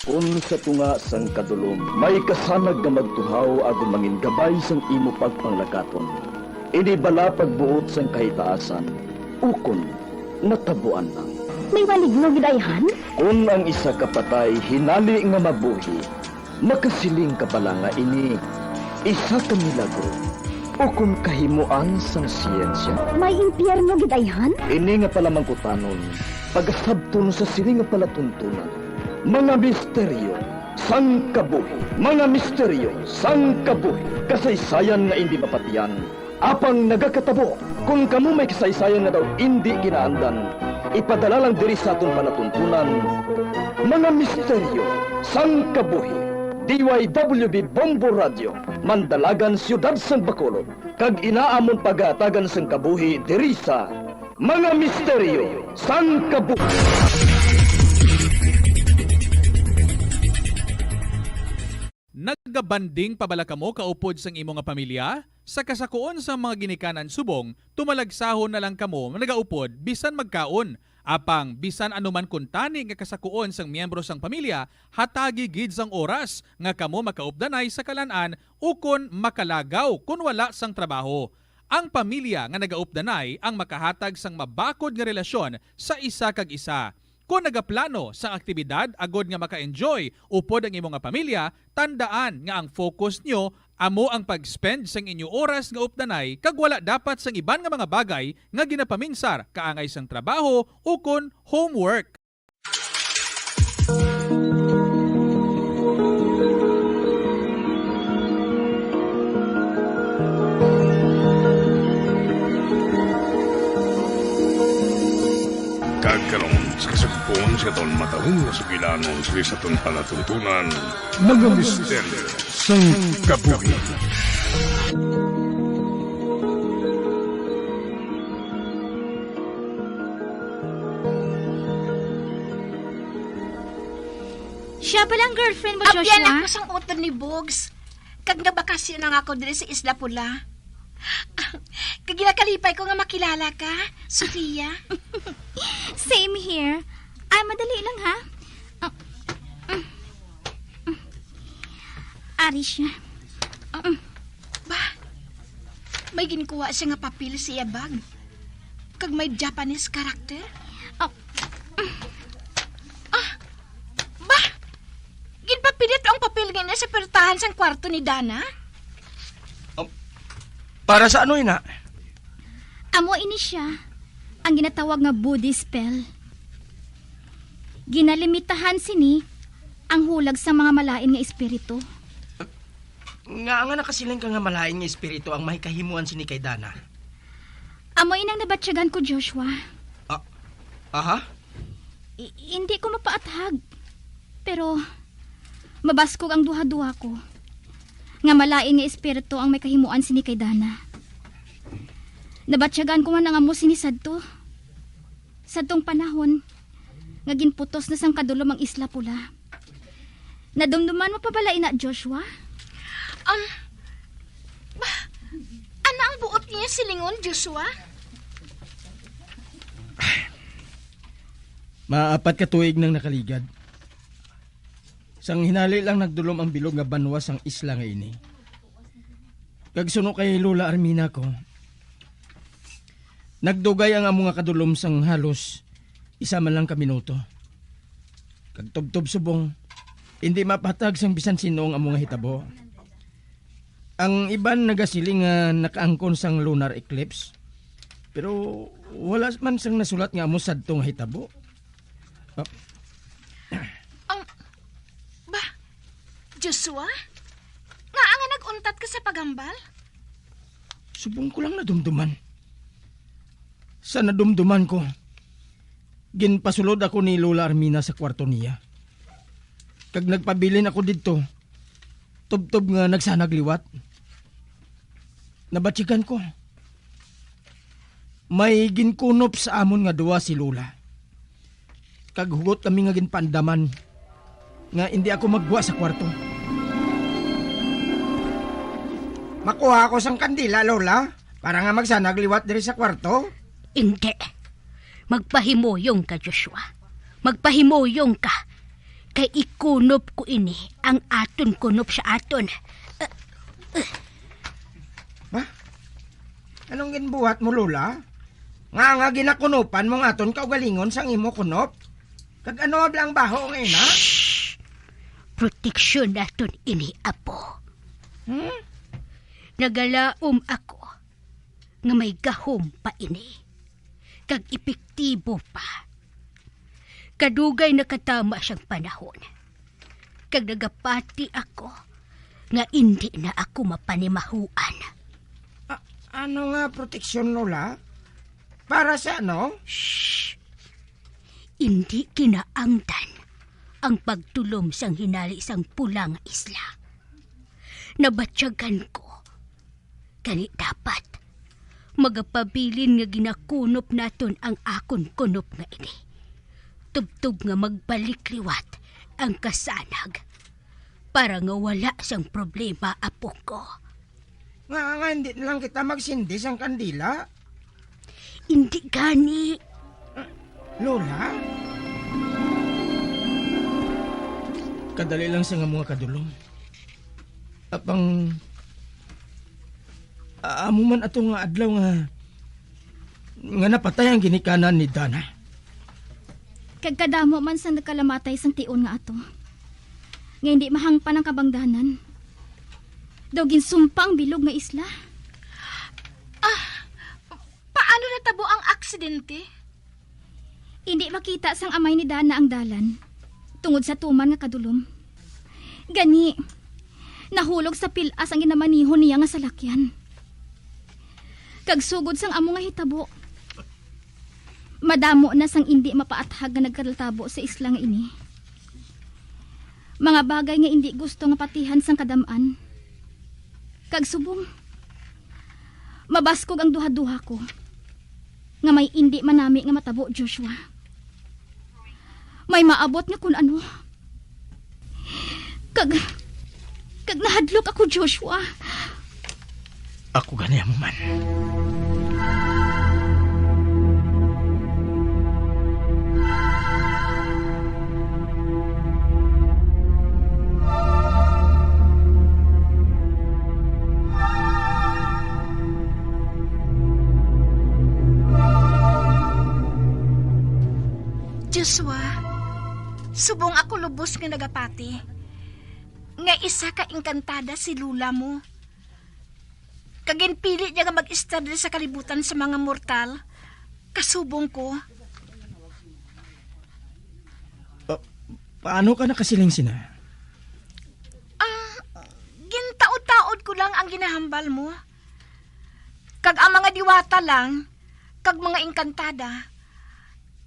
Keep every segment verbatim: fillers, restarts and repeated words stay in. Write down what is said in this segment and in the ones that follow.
Kon sa tunga sang kadulom may kasanag nga magtuhaw agod mangin gabay sang imo pagpanglakaton, ini bala pagbuot sang kahitaasan, ukon natabuan lang. May maligno gid ayhan? Kon ang isa ka patay hinali nga mabuhi, makasiling ka bala nga ini isa ka milagro ukon kahimuan sang siyensya? May impyerno gid ayhan? Ini nga palamangkutanon pagasabton sa sini nga palatuntunan. Mga misteryo sang kabuhi. Mga misteryo sang kabuhi. Kasaysayan nga indi mapatian, apang nagakatabo. Kon kamo may kasaysayan nga daw indi ginaandan, ipadala lang diri sa aton palatuntunan. Mga misteryo sang kabuhi. D Y W B Bombo Radio, Mandalagan, Siyudad sang Bacolod, kag ina amon pagahatagan sang kabuhi diri sa Mga Misteryo sang Kabuhi. Nagabanding pa bala kamo kaupod sang imo nga pamilya? Sa kasakuon sang mga ginikanan subong, tumalagsahon na lang kamo nagaupod bisan magkaon. Apang bisan ano man kuntani nga kasakuon sang miyembro sang pamilya, hatagi gid sang oras nga kamo makaupdanay sa kalan-an ukon makalagaw kon wala sang trabaho. Ang pamilya nga nagaupdanay ang makahatag sang mabakod nga relasyon sa isa kag isa. Kon nagaplano sang aktibidad agod nga maka-enjoy upod ang imo nga pamilya, tandaan nga ang focus nyo amo ang pag-spend sang inyo oras nga updanay kag wala dapat sang iban nga mga bagay nga ginapaminsar kaangay sang trabaho ukon homework. Kag karon, sa kasugpon sa aton matahom nga sugilanon, sa sa aton palatuntunan, mga misteryo sang kabuhi. Siya pala ang girlfriend mo, Joshua? Abyan ako sang utod ni Bugs. Kag nabakasyon na nga ako diri sa Isla Pula. Kag ginakalipay ko nga makilala ka, Sofia. Same here. Ay, madali lang, ha? Ah, mm, mm. Ari siya. Mm. Ba, may ginkuha siya nga papel sa iya bag. Kag may Japanese character. Ah, mm. Ah, ba, ginpapilit ang papel nga ini sa puwertahan sang kwarto ni Dana? Um, para sa ano ina? Amo ini siya ang ginatawag nga Buddhist spell. Ginalimitahan sini ang hulag sa mga malain nga espiritu. Nga nga nakasiling ka nga malain nga espiritu ang may kahimuan sini kay Dana? Amo inang nabatyagan ko, Joshua. Ah, aha? I- hindi ko mapaathag. Pero mabaskog ang duha-duha ko nga malain nga espiritu ang may kahimuan sini kay Dana. Nabatyagan ko man ang amo sini sadto. Sadtong panahon nga ginputos na sang kadulom ang Isla Pula. Nadumduman mo pa bala ina, Joshua? Um, ba, ano ang buot niya silingon, Joshua? Maapat ka tuig nang nakaligad. Sang hinali lang nagdulom ang bilog nga banwa sang isla nga ini. Kag suno kay Lola Armina ko, nagdugay ang amo nga kadulom sang halos isa man lang ka minuto. Kag tubtob subong, indi mapatag sang bisan sino ang amo nga hitabo. Ang iban nagasiling nga nakaangkon sang lunar eclipse, pero wala man sang nasulat nga amo sadto nga hitabo. Ah. Ang, ba, Joshua? Ngaa nga nag-untat ka sa paghambal? Subong ko lang nadumduman. Sa nadumduman ko, ginpasulod ako ni Lola Armina sa kwarto niya. Kag nagpabilin ako didto, tubtob nga nagsanag liwat. Nabatyagan ko. May ginkunop sa amon nga duwa si Lola. Kag hugot kami nga ginpaandaman nga indi ako maggwa sa kwarto. Makuha ako sang kandila, Lola, para nga magsanag liwat diri sa kwarto? Indi. Magpahimuyong ka, Joshua. Magpahimuyong ka. Kay ikunop ko ini, ang aton kunop sa aton. Ba? Anong ginbuhat mo, Lola? Nga, nga ginakunupan mo nga aton kaugalingon sang imo kunop? Kag ano abla ang baho nga ina? Shh! Proteksyon naton ini, apo. Hmm? Nagalaom ako nga may gahom pa ini, kag epektibo pa. Kadugay nakatama siyang panahon, kag nagapati ako nga indi na ako mapanimahuan. A-, ano nga proteksyon, Lola? Para sa ano? Shh! Indi kinaangtan ang pagtulom sang hinali sang pula nga isla. Nabatyagan ko, gani dapat magapabilin nga ginakunop naton ang akon kunop nga ini, tubtob nga magbalik liwat ang kasanag, para nga wala sang problema, apo ko. Nga, nga hindi na lang kita magsindi sang kandila? Hindi gani. Lola? Kadali lang sa nga mga kadulom. Apang, a-, amo man ato nga adlaw nga, nga napatay ang ginikanan ni Dana. Kag kadamo man sang nagkalamatay sang tion nga ato, nga indi mahangpan ang kabangdanan. Daw ginsumpa ang bilog nga isla. Ah, paano natabo ang aksidente? Indi makita sang amay ni Dana ang dalan tungod sa tuman nga kadulom. Gani, nahulog sa pil-as ang ginamaneho niya nga salakyan. Kag sugod sang amo nga hitabo, madamo na sang indi mapaathag nga nagkatabo sa isla nga ini. Mga bagay nga indi gusto nga patihan sang kadam-an. Kag subong, mabaskog ang duhaduha ko nga may indi manami nga matabo, Joshua. May maabot nga kun ano. Kag, kag nahadlok ako, Joshua. Ako gani amo man. Joshua, subong ako lubos nga nagapati nga isa ka engkantada si lola mo, kag ginpili niya nga mag-istar diri sa kalibutan sa mga mortal, kasubong ko. Pa-, paano ka nakasiling sina? Ah, gintaod-taod ko lang ang ginahambal mo. Kag ang mga diwata lang, kag mga engkantada,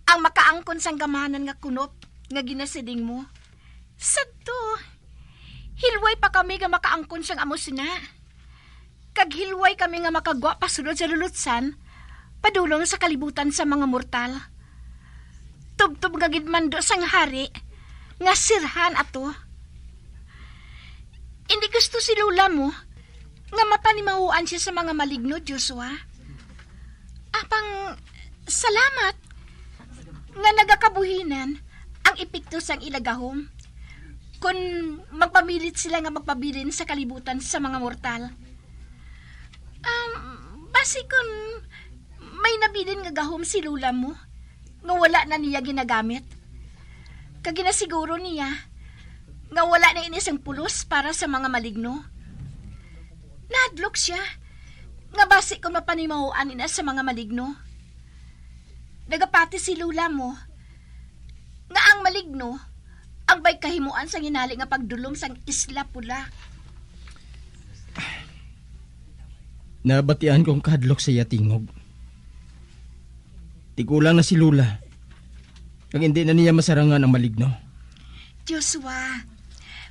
ang makaangkon sang gamhanan nga kunop nga ginasiling mo. Sadto, hilway pa kami nga makaangkon sang amo sina. Kag hilway kami nga makagwa pasulod sa lulutsan, padulong sa kalibutan sa mga mortal. Tubtob nga ginmando sang hari nga sirhan ato. Indi gusto si lola mo nga mapanimahuan sia sa mga maligno, Joshua. Apang salamat nga nagakabuhinan ang epekto sang ila gahom kon magpamilit sila nga magpabilin sa kalibutan sa mga mortal. Um, basi kon may nabilin nga gahom si lola mo nga wala na niya ginagamit, kag ginasiguro niya nga wala na ini sing pulos para sa mga maligno. Nahadlok sia nga basi kon mapanimahoan ina sa mga maligno. Nagapati si lola mo nga ang maligno ang may kahimuan sang hinali nga pagdulom sang Isla Pula. Nabatian ko ang kahadlok sa iya tingog. Tigulang na si Lola, kag hindi na niya masarangan ang maligno. Joshua,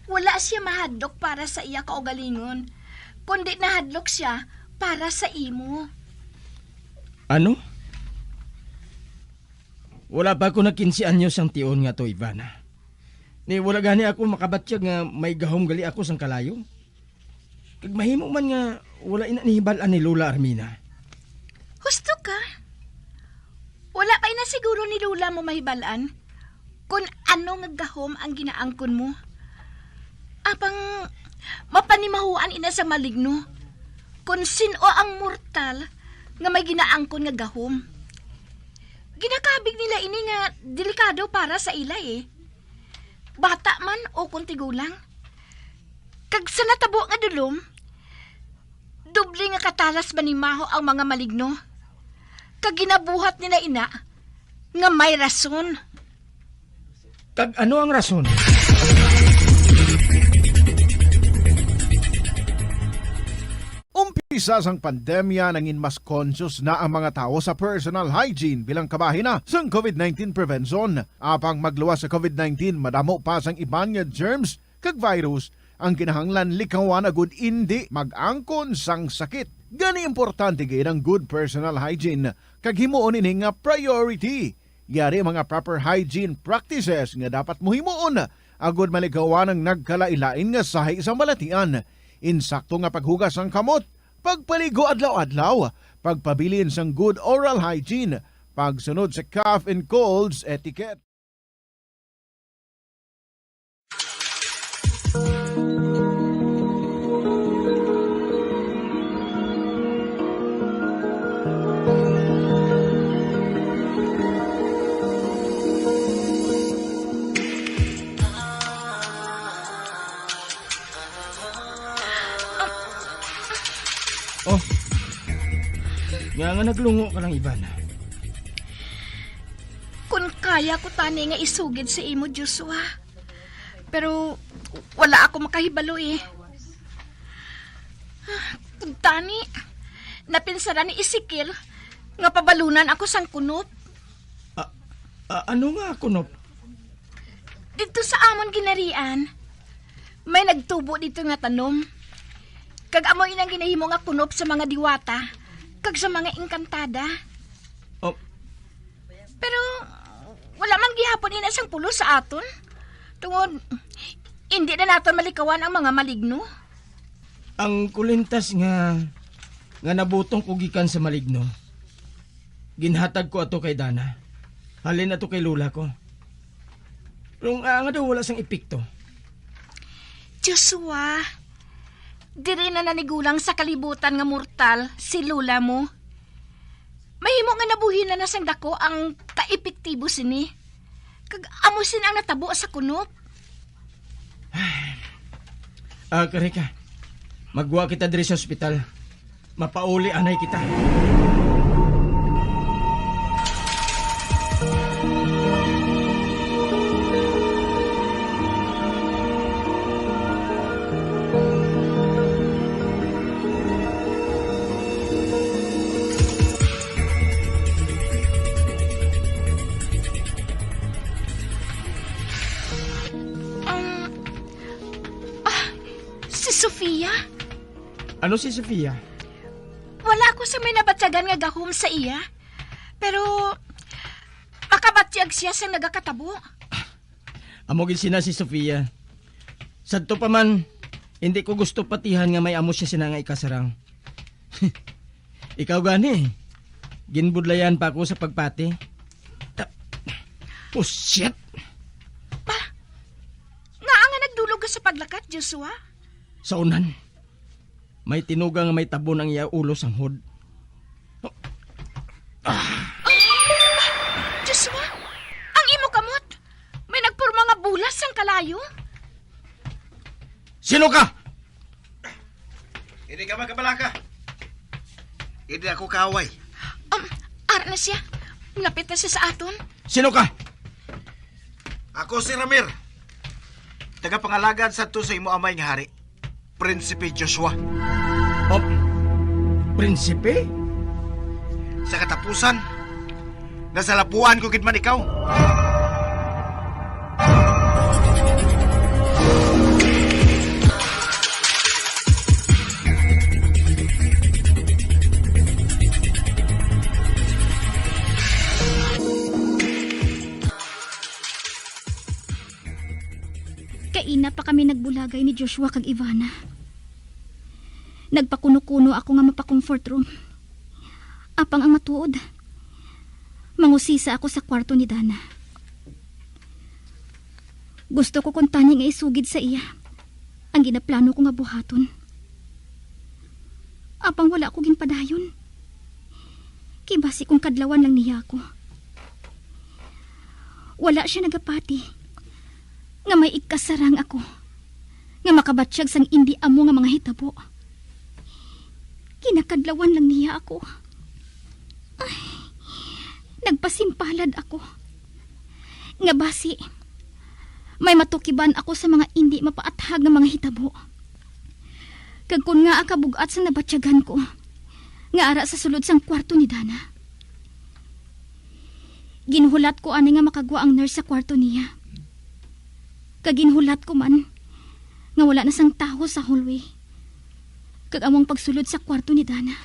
wala sia mahadlok para sa iya kaugalingon, kundi nahadlok sia para sa imo. Ano? Wala pa ako nag kinse anyos sang tion nga to, Ivana. Ni wala gani ako makabatyag nga may gahom gali ako sang kalayo. Kag mahimo man nga wala ina nahibal-an ni Lola Armina. Husto ka. Wala pa ina siguro ni Lola mo mahibal-an kon ano nga gahom ang ginaangkon mo. Apang mapanimahuan ina sa maligno kon sin-o ang mortal nga may ginaangkon nga gahom. Ginakabig nila ini nga delikado para sa ila, eh. Bata man o kon tigulang. Kag sa natabo nga dulom, doble nga katalas manimaho ang mga maligno, kag ginabuhat nila ina nga may rason. Kag ano ang rason? Umpisa sang pandemya, nangin mas conscious na ang mga tawo sa personal hygiene bilang kabahin na sang covid nineteen prevention. Apang magluwas sa covid nineteen, madamo pa sang iban nga germs kag virus ang kinahanglan likawan agud indi mag-angkon sang sakit. Gani, importante gid ang good personal hygiene kag himuon ini nga priority. Yari ang mga proper hygiene practices nga dapat mo himuon agud malikawan ang nagkalain-lain nga sahi sa balatian. Insakto nga paghugas sang kamot, pagpaligo adlaw-adlaw, pagpabilin sang good oral hygiene, pagsunod sa cough and colds etiquette. Oh. Nga nga naglungo ka lang, Ivana. Kun kaya ko tani nga isugid sa imo, Joshua. Pero wala ako makahibalo, eh. Tani, napinsaran ni Ezekiel nga pabalunan ako sang kunop. A-, a-, ano nga kunop? Didto sa amon ginharian, may nagtubo didto nga tanom. Kag amo inang ginahimo nga kunop sa mga diwata kag sa mga engkantada. Oh. Pero wala man gihapon ina sang pulos sa aton. Tungod, indi na naton malikawan ang mga maligno. Ang kulintas nga, nga nabutong ko gikan sa maligno, ginhatag ko ato kay Dana. Halin ato kay lola ko. Pero nga, nga daw wala sang epekto. Joshua, diri na nanigulang sa kalibutan nga mortal si lola mo. Mahimo nga nabuhilan na sang dako ang kaepektibo sini. Kag amo sini ang natabo sa kunop. Ah, kari ka. Magwa kita diri sa ospital. Mapauli anay kita. Um, ah, si Sofia? Ano si Sofia? Wala ako sa may nabatyagan nga gahom sa iya. Pero makabatyag siya sa nagakatabo. Amo gid sina si Sofia. Sadto pa man, hindi ko gusto patihan nga may amo siya sina nga ikasarang. Ikaw gani, ginbudlayan pa ako sa pagpati. Ta-, oh, shit! Pa, nga nga nagdulog ka sa paglakat, Joshua? Sa unan, may tinuga nga may tabon ang iya ulo sang hod. Ah! Joshua, ang imo kamot, may nagporma nga bulas sang kalayo. Sino ka? Hindi ka magkabalaka. Hindi ako kaaway. Um, ara na siya. Malapit na siya sa aton. Sino ka? Ako si Ramir. Tagapangalagad sadto sa imo amay nga hari. Prinsipe Joshua. Oh, prinsipe? Sa katapusan, nasalapuan ko gid man ikaw. Kaina pa kami nagbulagay ni Joshua kag Ivana. Nagpakuno-kuno ako nga mapa-comfort room. Apang ang matuod, mangusisa ako sa kwarto ni Dana. Gusto ko kuntani nga isugid sa iya ang ginaplano ko nga buhaton. Apang wala ko ginpadayon. Kay basi kung kadlawan lang niya ako. Wala siya nagapati nga may ikasarang ako nga makabatyag sang indi amo nga mga hitabo. Ginakadlawan lang niya ako. Ay, nagpasimpalad ako nga basi may matukiban ako sa mga indi mapaathag nga mga hitabo. Kag kon ngaa kabug-at sang nabatyagan ko nga ara sa sulod sang kwarto ni Dana. Ginhulat ko ani nga makagwa ang nurse sa kwarto niya. Kag ginhulat ko man nga wala na sang tawo sa hallway. Kag amo ang pagsulod sa kwarto ni Dana.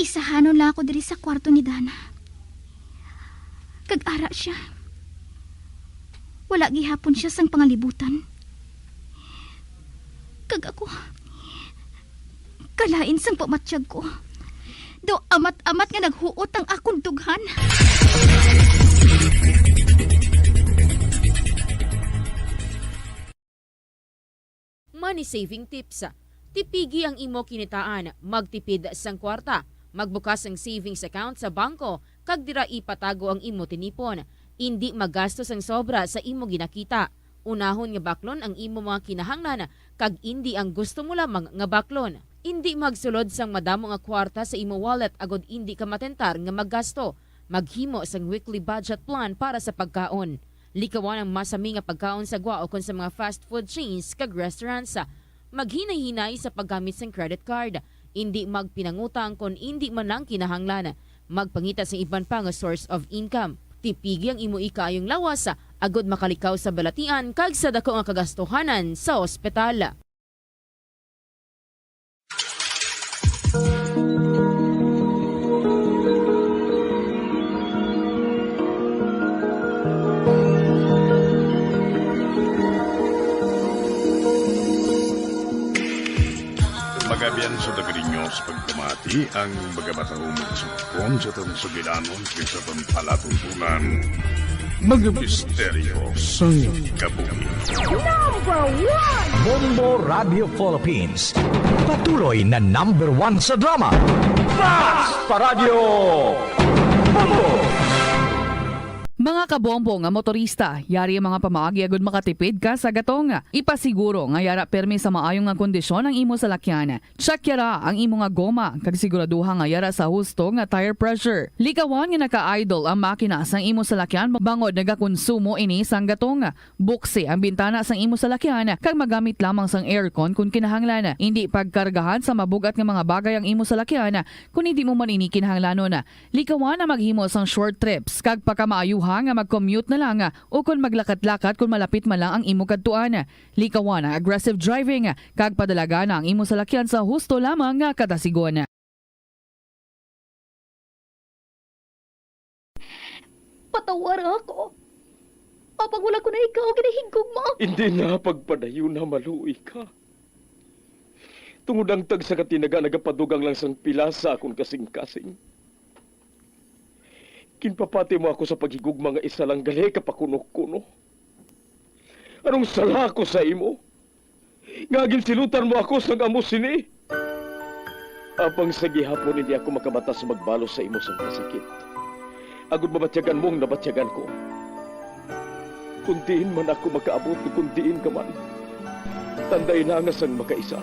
Isahanon lang ako diri sa kwarto ni Dana. Kag ara siya. Wala gihapon siya sang pangalibutan. Kag ako, kalain sang pamatyag ko. Daw amat-amat nga naghuot ang akon dughan. Money saving tips. Tipigi ang imo kinitaan, magtipid sang kwarta, magbukas sang savings account sa bangko, kag dira ipatago ang imo tinipon. Indi magasto sang sobra sa imo ginakita. Unahon nga baklon ang imo mga kinahanglan, kag indi ang gusto mo lamang nga baklon. Indi magsulod sang madamo nga kwarta sa imo wallet agod indi ka matentar nga maggasto. Maghimo sang weekly budget plan para sa pagkaon. Likawan ang masami nga pagkaon sa gwa ukon sa mga fast food chains kag restaurants. Maghinay-hinay sa paggamit sang credit card. Indi magpinangutang kon indi man lang kinahanglan. Magpangita sang iban pa nga source of income. Tipigi ang imo ikaayong lawas agod makalikaw sa balatian kag sa daku nga kagastuhanan sa ospital. Magabian sa taga ninyo sa pagpamati ang mga matahumong sugpon sa atong sugilanon kag sa atong palatuntunan. Mga misteryo sang kabuhi. Number one! Bombo Radio Philippines. Patuloy na number one sa drama. Mas pa Radyo Bombo! Mga kabombo nga motorista, yari ang mga pamaagi agud makatipid ka sa gatong. Ipasiguro nga yara permi sa maayo nga kondisyon ang imo salakyan. Check yara ang imo nga goma kag siguraduha nga yara sa husto nga tire pressure. Likawan nga naka-idle ang makina sang imo salakyan bangod nagakonsumo ini sang gatong. Buksi ang bintana sang imo salakyan kag magamit lamang sang aircon kon kinahanglan. Indi pagkargahan sa mabug-at nga mga bagay ang imo salakyan kon indi mo man ini kinahanglanon. Likawan ang maghimo sang short trips kag pakamaayuha nga mag-commute na lang ukon maglakat-lakat kon malapit man lang ang imo kadtuan. Likawan ang aggressive driving kag padalagana ang imo salakyan sa husto lamang nga kadasigon. Patawara ako. Apang wala ko na ikaw ginahigugma. Hindi na pagpadayon na maluoy ka. Tungod ang tagsa ka tinaga nagapadugang lang sang pila sa akon kasing-kasing. Ginpapati mo ako sa paghigugma nga isa lang gali ka pakuno-kuno. Anong sala ako sa imo? Nga ginsilutan mo ako sang amo sini? Apang sa gihapon hindi ako makabata sa magbalos sa imo sang kasakit, agod mabatyagan mo ang nabatyagan ko. Kon diin man ako makaabot, kon diin ka man, tanday na nga sang makaisa,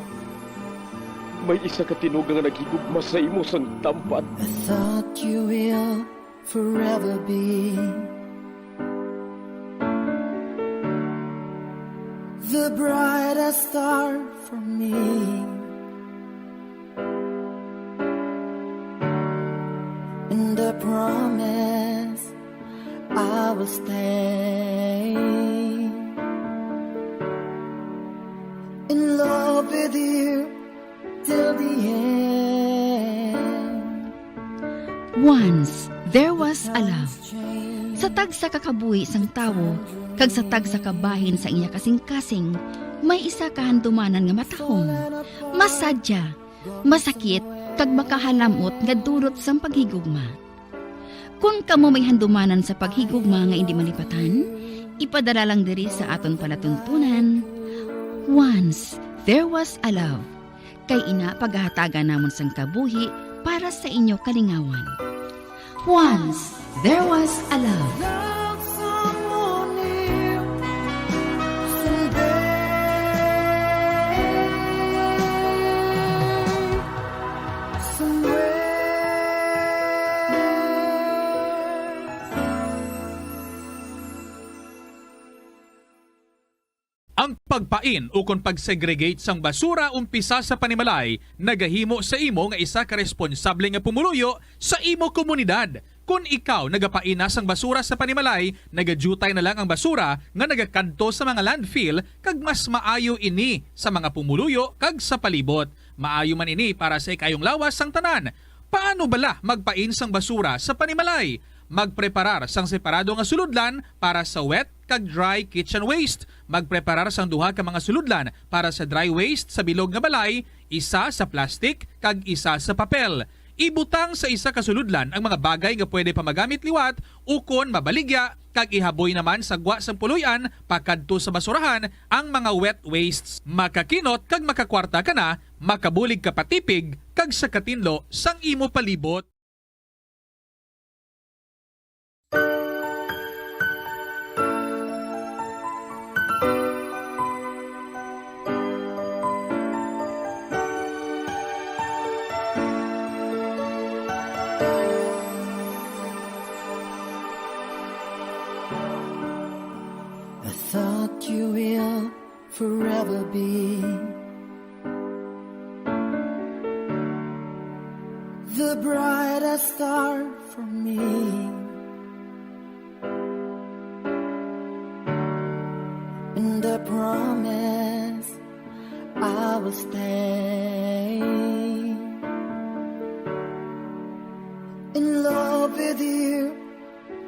may isa ka tinuga nga naghigugma sa imo sang tampat. I thought you will forever be the brightest star for me. And I promise I will stay in love with you till the end. Once there was a love. Sa tagsa ka kabuhi sang tawo kag sa tagsa ka bahin sang iya kasing-kasing, may isa ka handumanan nga matahom, masadya, masakit, kag makahalamot nga durot sang paghigugma. Kon kamo may handumanan sa paghigugma nga indi malipatan, Ipadala lang diri sa aton palatuntunan, Once There Was a Love, kay ina pagahatagan namon sang kabuhi para sa inyo kalingawan. Once There Was a Love. Ang pagpain ukon pag-segregate sang basura umpisa sa panimalay nagahimo sa imo nga isa ka responsable nga pumuluyo sa imo komunidad. Kon ikaw nagapain na sang basura sa panimalay, nagadiutay na lang ang basura nga nagakadto sa mga landfill, kag mas maayo ini sa mga pumuluyo kag sa palibot. Maayo man ini para sa ikayong lawas sang tanan. Paano bala magpain sang basura sa panimalay? Magpreparar sang separado nga sulodlan para sa wet kag dry kitchen waste. Magpreparar sang duha ka mga sulodlan para sa dry waste sa bilog nga balay, isa sa plastic kag isa sa papel. Ibutang sa isa ka sulodlan ang mga bagay nga pwede pa magamit liwat ukon mabaligya, kag ihaboy naman sa gwa sang puloy-an pakadto sa basurahan ang mga wet wastes. Makakinot kag makakwarta ka na, makabulig ka pa tipig kag sa katinlo sang imo palibot. I thought you will forever be the brightest star for me. And I promise I will stay in love with you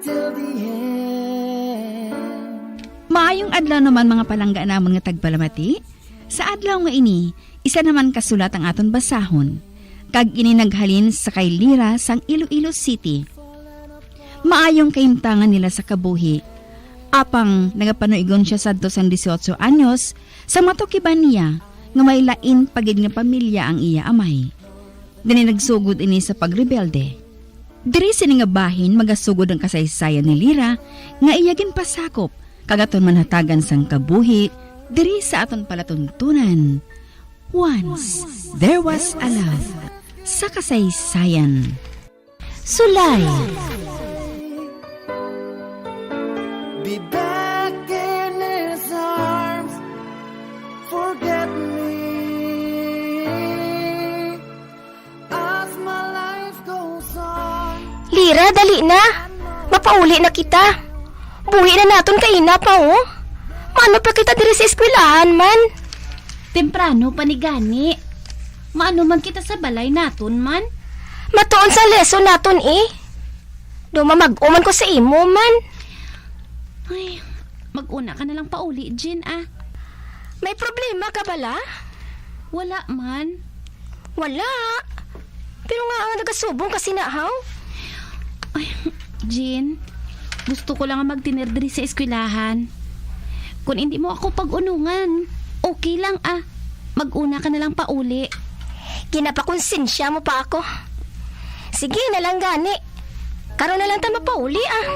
till the end. Maayong adlaw naman, mga palangga namon nga tagpalamati. Sa adlaw nga ini, isa naman ka sulat ang aton basahon, kag ini naghalin sa kay Lira sang Iloilo City. Maayong kahimtangan nila sa kabuhi. Apang nagapanuigon sia sadto sang dieciocho anyos, sa matukiban niya nga may lain pa gid nga pamilya ang iya amay. Dani nagsugod ini sa pagrebelde. Diri sini nga bahin magasugod ang kasaysayan ni Lira nga iya ginpasakop kag aton manhatagan sang kabuhi diri sa aton palatuntunan. Once There Was a Love sa kasaysayan. Sulay. Be back in his arms. Forget me as my life goes on. Lira, dali na. Mapauli na kita. Buhi na naton kaina pa, oh. Maano pa kita diri sa eskwelahan man? Temprano pa ni gani. Maano man kita sa balay naton man? Matuon sa lesson naton, eh. Daw mamag-o man ko sa imo man. Ay, mag-una ka na lang pauli, Jean, ah. May problema ka bala? Wala man. Wala. Pero nga ang nagasubong ka sina, haw? Ay, Jean, gusto ko lang nga magtener diri sa eskwelahan. Kung hindi mo ako pag-unungan, okay lang, ah. Mag-una ka na lang pauli. Ginapakonsensya mo pa ako. Sige na lang gani. Karon na lang ta mapauli, ah.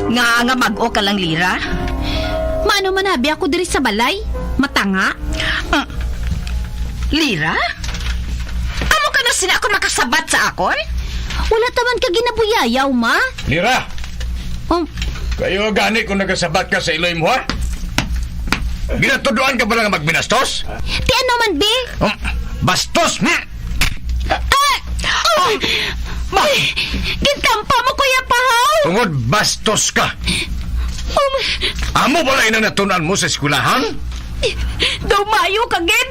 Nga, nga mag-o ka lang, Lira? Maano man abi ako diri sa balay? Matanga? Ah, Lira? Amo ka na sina ako makasabat sa akon? Wala ta man ka ginabuyayaw, ma. Lira! Um, Kayo gani kung nagasabat ka sa iloy mo, ha? Ginatuduan ka pala nga magbinastos? Ti ano man, bi? Um, bastos, hmm? Ah! Ah! Ba? Gintampa mo ko iya, Pa, haw? Tungod bastos ka. Um, Amo bala inang natun-an mo sa eskwelahan? Daw maayo ka gid.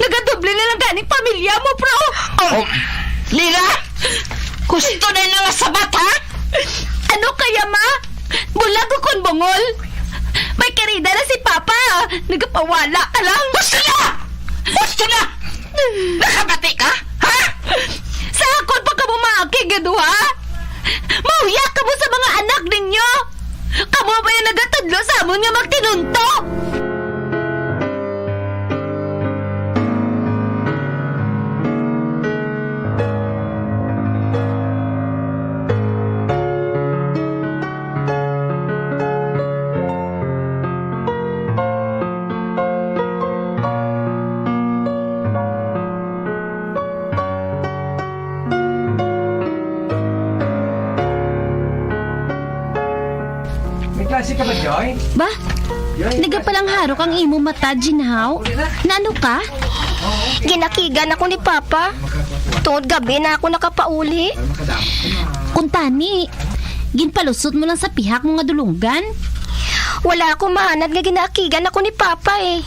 Nagadoble na lang ganing pamilya mo, bro. Oh, Lira! Gusto na nga sabat, ha? Ano kaya, ma? Bulag o kon bungol? May kirida na si Papa. Nagapawala ka lang. Gusto na! Gusto na! Nakabati ka? Ha? Sa akon pa kamo maakig nga duha? Mahuya kamo sa mga anak ninyo! Kamo ba yung nagatudlo sa amon nga magtinunto? May klase ka ba, Joy? Ba? Joy, nagapalangharo kang imo mata, Jinhaw? Naano ka? Ginakigan ako ni Papa. Tungod gabi na ako nakapauli. Kuntani, ginpalusot mo lang sa pihak mo nga dulunggan? Wala ako maanad nga ginaakigan ako ni Papa, eh.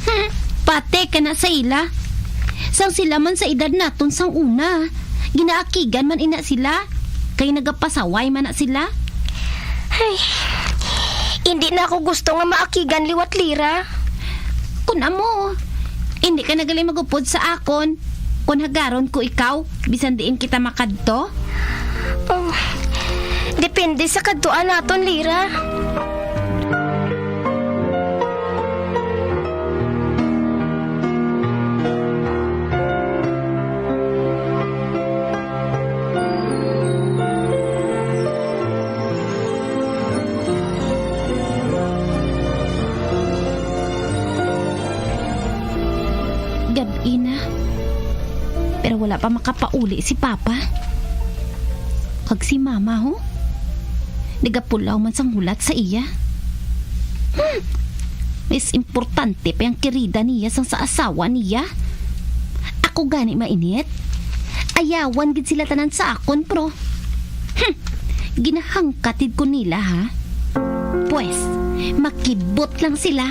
Hmm, pati ka na sa ila. Sang sila man sa edad naton sang una, ginaakigan man ina sila, kay nagapasaway man na sila. Ay, hindi na ako gusto nga maakigan liwat, Lira. Kun amo, hindi ka na gali magupod sa akon. Kun hagaron ko ikaw, bisan diin kita makadto? Oh, depende sa kadtuan naton, Lira. Gab-i na. Pero wala pa makapauli si Papa. Kag si Mama, ho? Nagapulaw man sang hulat sa iya. Hmm. Mas importante pa ang kirida niya sang sa asawa niya. Ako gani mainit. Ayawan gid sila tanan sa akon, pro. Hmm. Ginahangkat gid ko nila, ha? Pwes, makibot lang sila.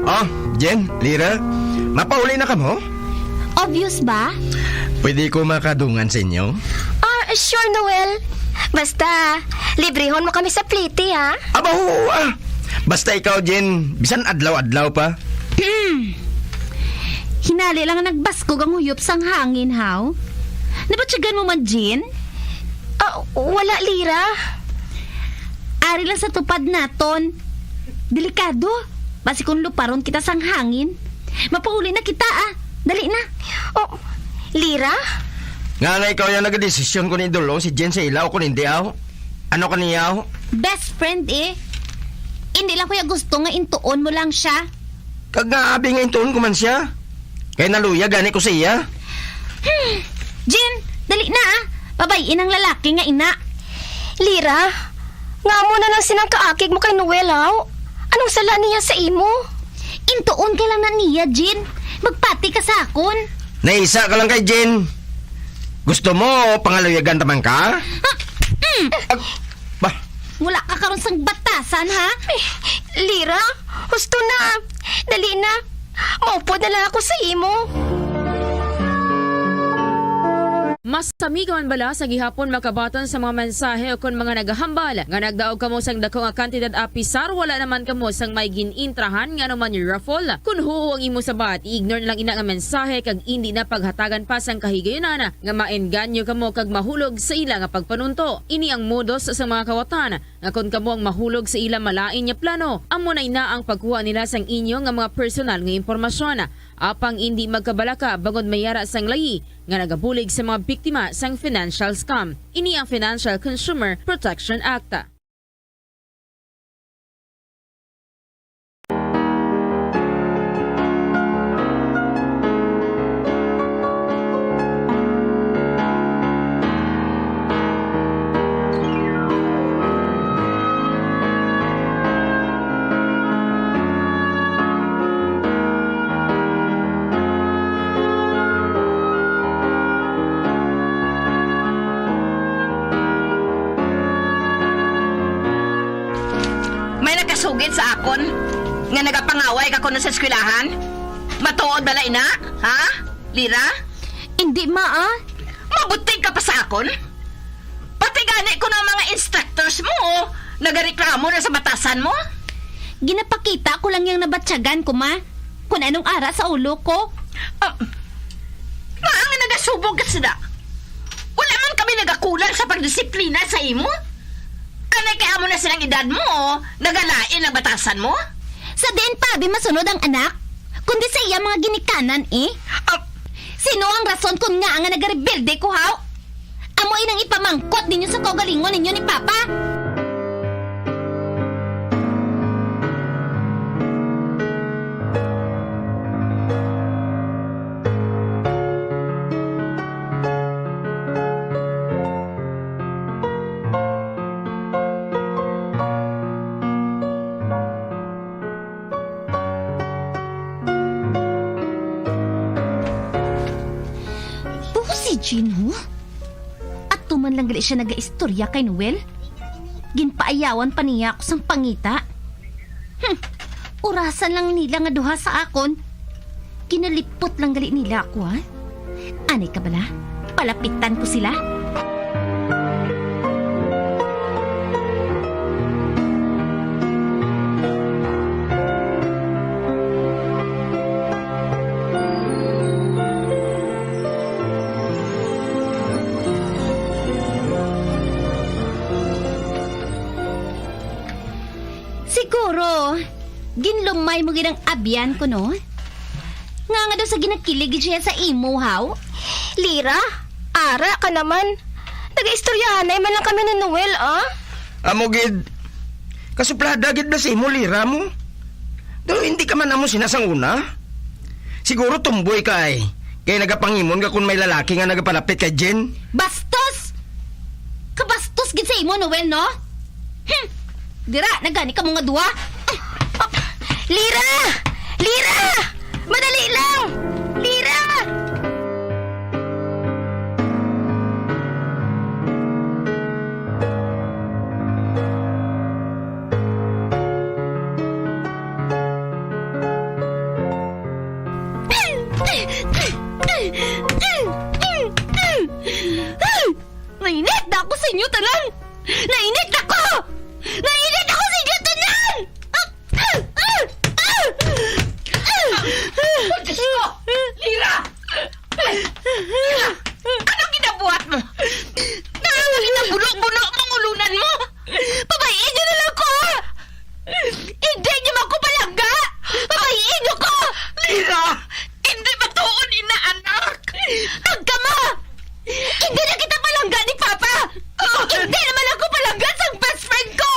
Ah, Jen, Lira, mapauli na kamo? Obvious ba? Pwede ko makadungan sa inyo? Ah, sure, Noel. Basta, librehon mo kami sa pliti, ha? Aba, oo, ah. Basta ikaw, Jen, bisan adlaw-adlaw pa. Hinali lang nagbaskog ang huyop sang hangin, haw? Nabatyagan mo man, Jen? Ah, wala, Lira. Ari lang sa tupad naton. Delikado. Basi kung luparon kita sang hangin. Mapauli na kita, ah. Dali na. Oh, Lira? Nga na ikaw yung nagadesisyon kung idulong si Jen sa ila o kung hindi, aw? Ano ka niya, aw? Best friend, eh. Hindi lang kuya gusto nga intuon mo lang siya. Kag nga abi nga intuon ko man siya. Kay naluya gani ko sa iya. Hmm. Jin, dali na, ah. Babayin ang lalaki nga ina. Lira, nga mo na lang sinang kaakig mo kay Noel, haw? Anong sala niya sa imo? Intuon ka lang na niya, Jin. Magpati ka sa akon. Naisa ka lang kay Jin. Gusto mo pangaluyagan taman ka? Ah, mm. Ag-, ba? Wala ka karon sang batasan, ha? Ay, Lira, husto na. Dali na. Maupod na lang ako sa imo. Mas kami ka man bala sa gihapon makabaton sa mga mensahe o kon mga nagahambal nga nagdaog kamo sang dako nga kantidad, apisar wala naman kamo sang may gin-intrahan nga anuman raffle. Kon huo ang imo sabat, i-ignore na lang ina nga mensahe kag indi na paghatagan pa sang kahigayunan nga maengganyo kamo kag mahulog sa ila nga pagpanunto. Ini ang modus sa mga kawatan nga kon kamo ang mahulog sa ila malain nga plano, amo na ina ang pagkuha nila sang inyo nga mga personal nga impormasyon. Apang indi magkabalaka bangod may ara sang layi nga nagabulig sa mga biktima sang financial scam. Ini ang Financial Consumer Protection Act. Nakasugid sa akon nga nagapangaway ka kuno sa eskwelahan? Matuod bala ina? Ha? Lira? Indi, ma, ah. Mabuting ka pa sa akon? Pati gani kuno ang mga instructors mo, oh, nagareklamo na sa batasan mo? Ginapakita ko lang yang nabatyagan ko, ma. Kung anong ara sa ulo ko. Ah, nga nga nagasubog ka sila. Wala man kami nagakulang sa pagdisiplina sa imo. Anay kay amo na silang edad mo, oh, nagalain ang batasan mo? Sa diin pa abi masunod ang anak, kundi sa iya mga ginikanan, eh? Ah, sino ang rason kun ngaa nga nagarebelde ko, haw? Amo inang ipamangkot ninyo sa kaugalingon ninyo ni Papa. Buho si Jin, ho? Ato man lang gali siya nagaistorya kay Noel. Ginpaayawan pa niya ako sang pangita. Hmm, urasan lang nila nga duha sa akon. Ginalipot lang gali nila ako, ha? Anay ka bala? Palapitan ko sila. Siguro, ginlumay mo gid ang abyan ko, no? Nga nga daw sa ginakilig gid siya sa imo, haw? Lira, ara ka naman. Nagaistoryahanay man lang kami ni Noel, ah. Amo gid. Kasuplada gid na sa imo, Lira mo. Pero hindi ka man amo sina sang una. Siguro tumboy ka ay. Kaya nagapangimon ka kung may lalaki nga nagapalapit kay Jen. Bastos! Kabastos gid sa imo, Noel, no? Hmm. Dira, nagani ka mga duha. Lira! Lira! Madali lang! Lira! Nainit na ako sa inyo tanan! Nainit na ko! Nainit ako sa inyo tanan! Ah! Ah! Ah! Ah! Ah! Oh, Diyos ko! Lira! Lira! Anong ginabuhat mo? Nga ang mga buno-buno ang ulunan mo? Pabay-i niyo na lang ko! Hindi niyo man ko palangga! Pabay-i niyo ko! Lira! Hindi matuod ina, anak! Tagkama! Hindi na kita palangga ni Papa! Hindi naman ako palangga sang best friend ko!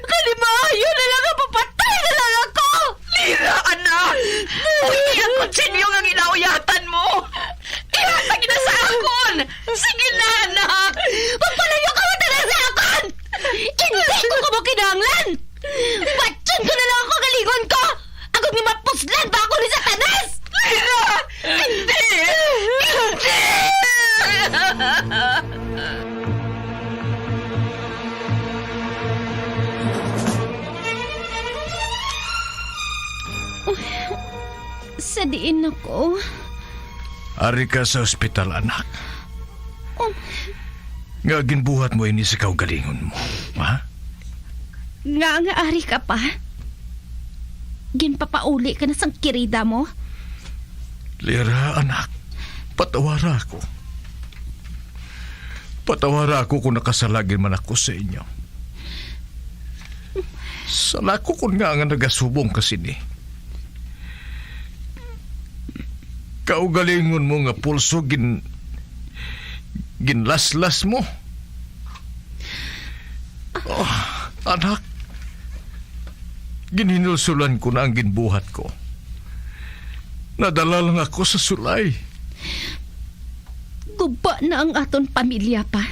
Kalimayo na lang nga mapatay na lang ako! Lira, anak! Kung iya kutsilyo nga ginauyatan mo, ihatag na sa akon! Sige na, anak! Magpalayo ka mo tanan sa akon! Hindi ko kamo kinahanglan! Patyon ko na lang ako galingon ko! Agod nga mapuslan ba ako ni Satanas! Lira! Hindi! Hindi! Sa diin ako? Ari ka sa ospital, anak. Oh. Nga ginbuhat mo ini sa kaugalingon mo, ha? Nga nga ari ka pa? Ginpapauli ka na sang kirida mo? Lira, anak, patawara ako. Patawara ako kung nakasala gid man ako sa inyo. Sala ko kun ngaa nga nagasubong ka sini. Kaugalingon mo nga pulso gin-, ginlaslas mo. Oh, anak, ginhinulsulan ko na ang ginbuhat ko. Nadala lang ako sa sulay. Guba na ang aton pamilya, Pa.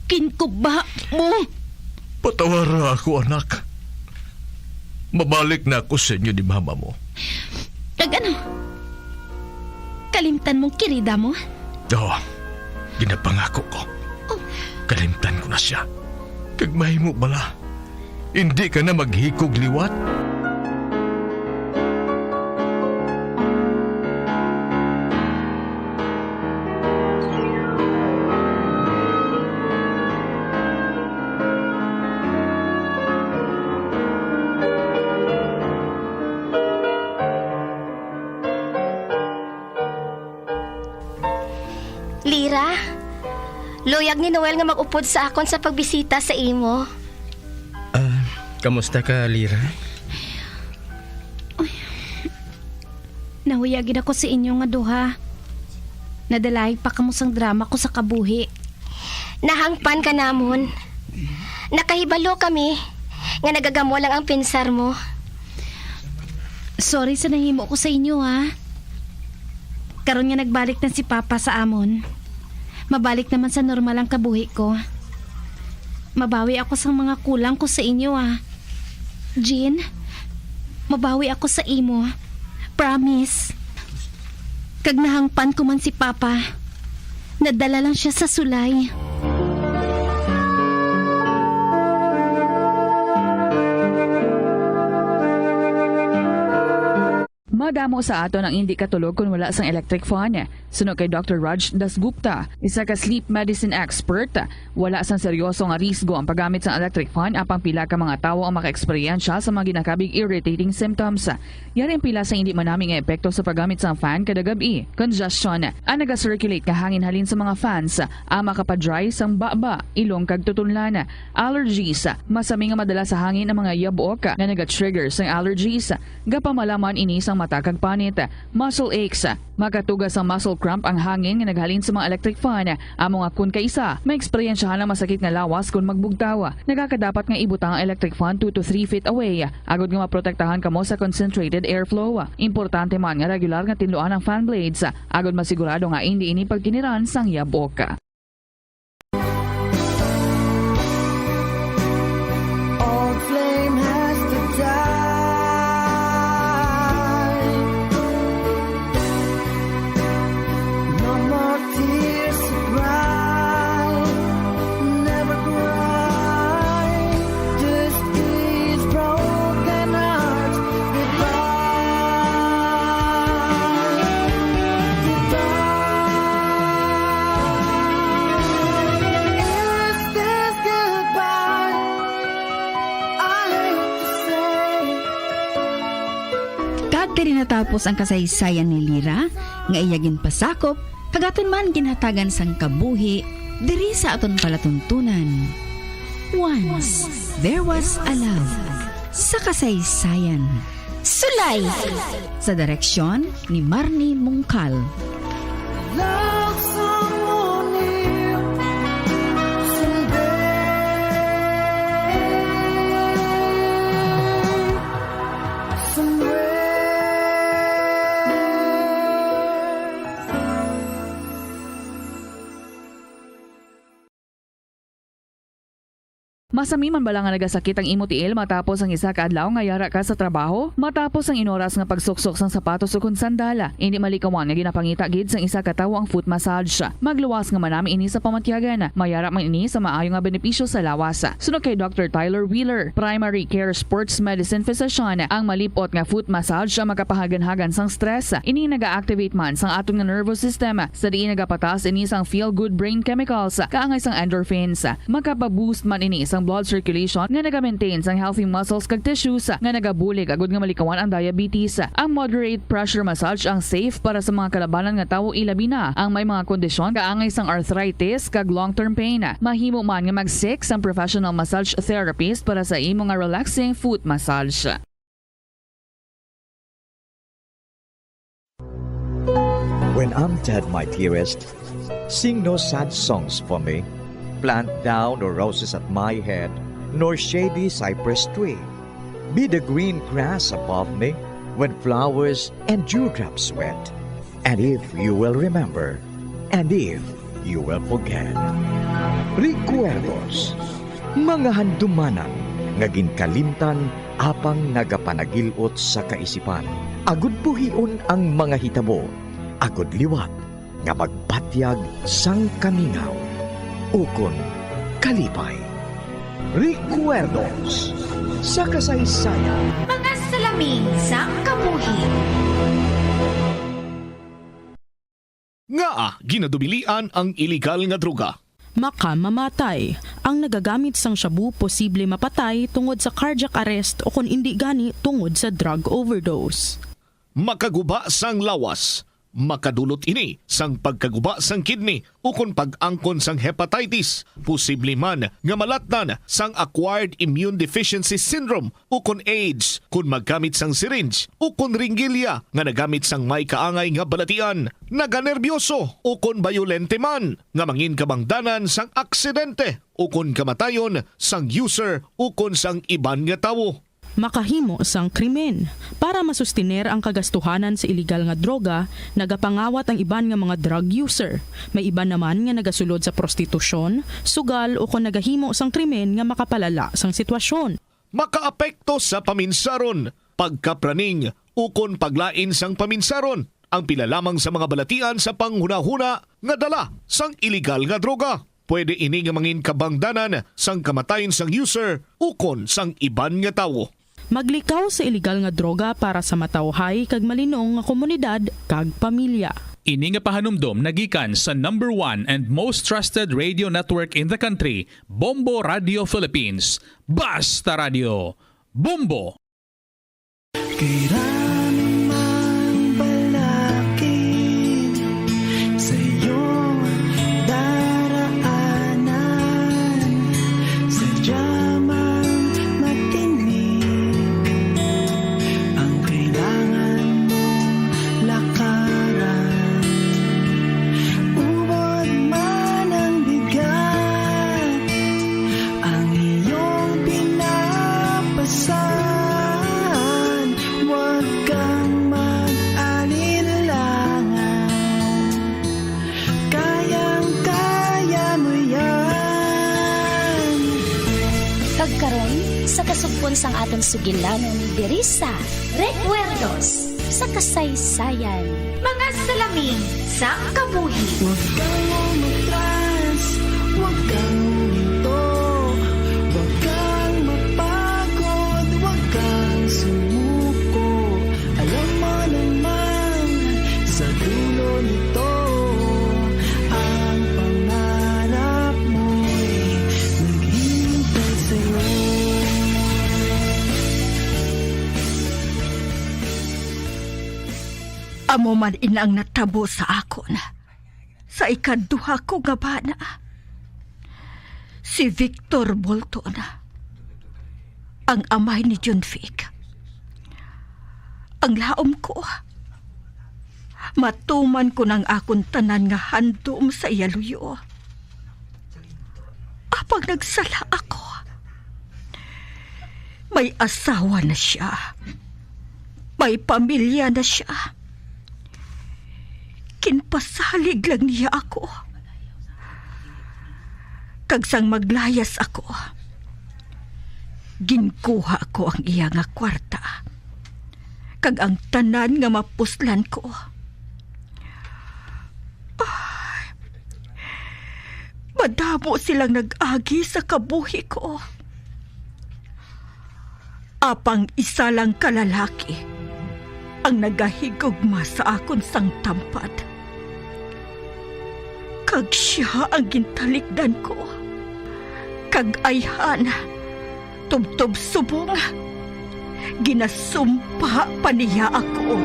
Ginguba mo. Patawara ako, anak. Mabalik na ako sa inyo ni mama mo. Kag ano? Kalimtan mong kirida mo? Oo. Ginapangako ko. Oh. Kalimtan ko na siya. Kag mahimo bala Indi ka na maghikog liwat? Lira, luyag ni Noel nga mag-upod sa akon sa pagbisita sa imo. Ah, kamusta ka, Lira? Nahuya gid ako sa inyo nga duha. Nadalaig pa kamo sang drama ko sa kabuhi. Nahangpan ka namon. Nakahibalo kami nga nagagamo lang ang pensar mo. Sorry sa nahimo ko sa inyo, ha. Karon nga nagbalik na si Papa sa amon, mabalik naman sa normal ang kabuhi ko. Mabawi ako sang mga kulang ko sa inyo, ha. Jean, mabawi ako sa imo. Promise. Kag nahangpan ko man si Papa. Nadala lang siya sa sulay. Madamo sa aton ang indi katulog kon wala sang electric fan. Suno kay Doctor Raj Dasgupta, isa ka sleep medicine expert, wala sang seryoso nga risgo ang paggamit sang electric fan apang pila ka mga tawo ang makaeksperyensya sa mga ginakabig irritating symptoms. Yari ang pila sa indi manami nga epekto sa paggamit sang fan kada gab-i. Congestion, ang naga-circulate nga hangin halin sa mga fans, ang makapadry sang baba, ilong kag tutunlan. Allergies, masami nga madala sa hangin ang mga yabok nga naga-trigger sang allergies. Gapamalaman ini sang mata kag panit. Muscle aches, makatuga sang muscle cramp ang hangin nga naghalin sa mga electric fan. Amo nga kon kaisa, maeksperyensyahan ang masakit nga lawas kon magbugtaw. Nagakadapat nga ibutang ang electric fan two to three feet away, agod nga maprotektahan kamo sa concentrated airflow. Importante man nga regular nga tinluan ang fan blades, agod masigurado nga indi ini pagkiniran sang yabok. Old flame has to die. No more tears to cry. Never cry. Just these broken hearts. Goodbye. Goodbye. Is this goodbye? I hate to say. Kag diri natapos ang kasaysayan ni Lira nga iya ginpasakop kag aton man ginhatagan sang kabuhi diri sa aton palatuntunan. Once there was a love sa kasaysayan. Sulay! Sa direksyon ni Marnie Mungkal. Love someone new someday, somewhere. Masami man bala nga nagasakit ang imo tiil matapos ang isa ka adlaw nga yara ka sa trabaho? Matapos ang inoras nga pagsuksok sang sapatos ukon sandal, indi malikawan nga ginapangita gid sang isa ka tawo ang foot massage. Magluwas nga manami ini sa pamatyagan. Mayara man ini sa maayo nga benepisyo sa lawas. Suno kay Doctor Tyler Wheeler, primary care sports medicine physician, ang malip-ot nga foot massage ang makapahaganhagan sang stress. Ini naga-activate man sang aton nga nervous system, sa diin nagapataas ini sang feel-good brain chemicals kaangay sang endorphins. Makapa-boost man ini sang blood circulation nga naga-maintain sang healthy muscles kag tissues nga nagabulig agud nga malikawan ang diabetes. Ang moderate pressure massage ang safe para sa mga kalabanan nga tawo, ilabi na ang may mga kondisyon kaangay sang arthritis kag long-term pain. Mahimo man nga mag-seek sang professional massage therapist para sa imo nga relaxing foot massage. When I'm dead, my dearest, sing no sad songs for me. Plant thou no roses at my head, nor shady cypress tree. Be the green grass above me when flowers and dewdrops wet. And if you will remember, and if you will forget. Recuerdos, mga handumanan nga ginkalimtan apang nagapanagil-ot sa kaisipan, agud buhion ang mga hitabo, agud liwat nga magbatyag sang kamingaw ukon kalipay. Recuerdos sa kasaysayan. Mga salamin sang kabuhi. Ngaa ginadubilian ang iligal nga droga? Makamamatay. Ang nagagamit sang shabu posible mapatay tungod sa cardiac arrest o kon indi gani tungod sa drug overdose. Makaguba sang lawas. Makadulot ini sang pagkaguba sang kidney ukon pag-angkon sang hepatitis, posible man nga malatnan sang acquired immune deficiency syndrome ukon AIDS kon maggamit sang syringe ukon ringgilya nga nagamit sang may kaangay nga balatian, naganerbyoso ukon bayolente man nga mangin kabangdanan sang aksidente ukon kamatayon sang user ukon sang iban nga tawo. Makahimo sang krimen. Para masustiner ang kagastuhanan sa iligal nga droga, nagapangawat ang iban nga mga drug user. May iban naman nga nagasulod sa prostitusyon, sugal, o kon nagahimo sang krimen nga makapalala sang sitwasyon. Makaapekto sa paminsaron, pagkapraning, ukon paglain sang paminsaron ang pila lamang sa mga balatian sa panghunahuna nga dala sang iligal nga droga. Pwede ini nga mangin kabangdanan sang kamatayon sang user ukon sang iban nga tawo. Maglikaw sa iligal nga droga para sa matawhay kag malinong nga komunidad kag pamilya. Ini nga pahanumdom nagikan sa number one and most trusted radio network in the country, Bombo Radio Philippines. Basta Radio, Bombo! Kay ra namang balakid sa iyong daraanan, sadya mang matinik ang kailangan mong lakaran. Ubod man ang bigat, ang iyong pinapasan, huwag kang mag-alinlangan. Kayang-kaya mo yan. Kag karon, sa kasugpon sang aton sugilanon diri sa Recuerdos sa Kasaysayan. Mga salamin sang kabuhi. Huwag kang umatras, huwag kang huminto, huwag kang mapagod, huwag kang sumuko. Alam mo naman, sa dulo nito, ang pangarap mo'y naghihintay sa'yo. Amo man ina ang natabo sa akon sa ikaduha ko nga bana, si Victor Bolton, ang amay ni Junvic. Ang laom ko, matuman ko nang akon tanan nga handom sa iya luyo. Apang nagsala ako. May asawa na siya. May pamilya na siya. Ginpasalig lang niya ako. Kag sang maglayas ako, ginkuha ko ang iya nga kwarta, kag ang tanan nga mapuslan ko. Ay, madamo silang nag-agi sa kabuhi ko. Apang isa lang ka lalaki ang nagahigugma sa akon sang tampad, kag sia ang gintalikdan ko, kag ayhan, tubtob subong, ginasumpa pa niya ako.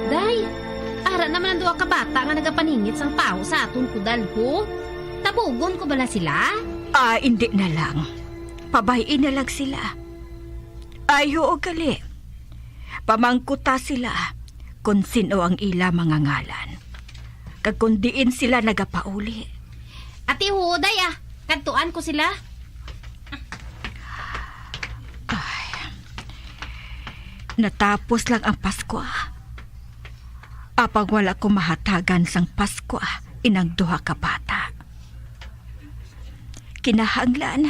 Day, ara naman ang duha ka bata nga nagapaningit sang tawo sa aton kudal, ho. Tabugon ko bala sila? Ah, indi na lang. Pabay-i na lang sila. Ay, huo gali. Pamangkuta sila kon sin-o ang ila mga ngalan, kag kon diin sila nagapauli. Ati, huo, day, ah. Kadtuan ko sila. Natapos lang ang Paskwa, apang wala ko mahatagan sang Paskwa inang duha ka bata. Kinahanglan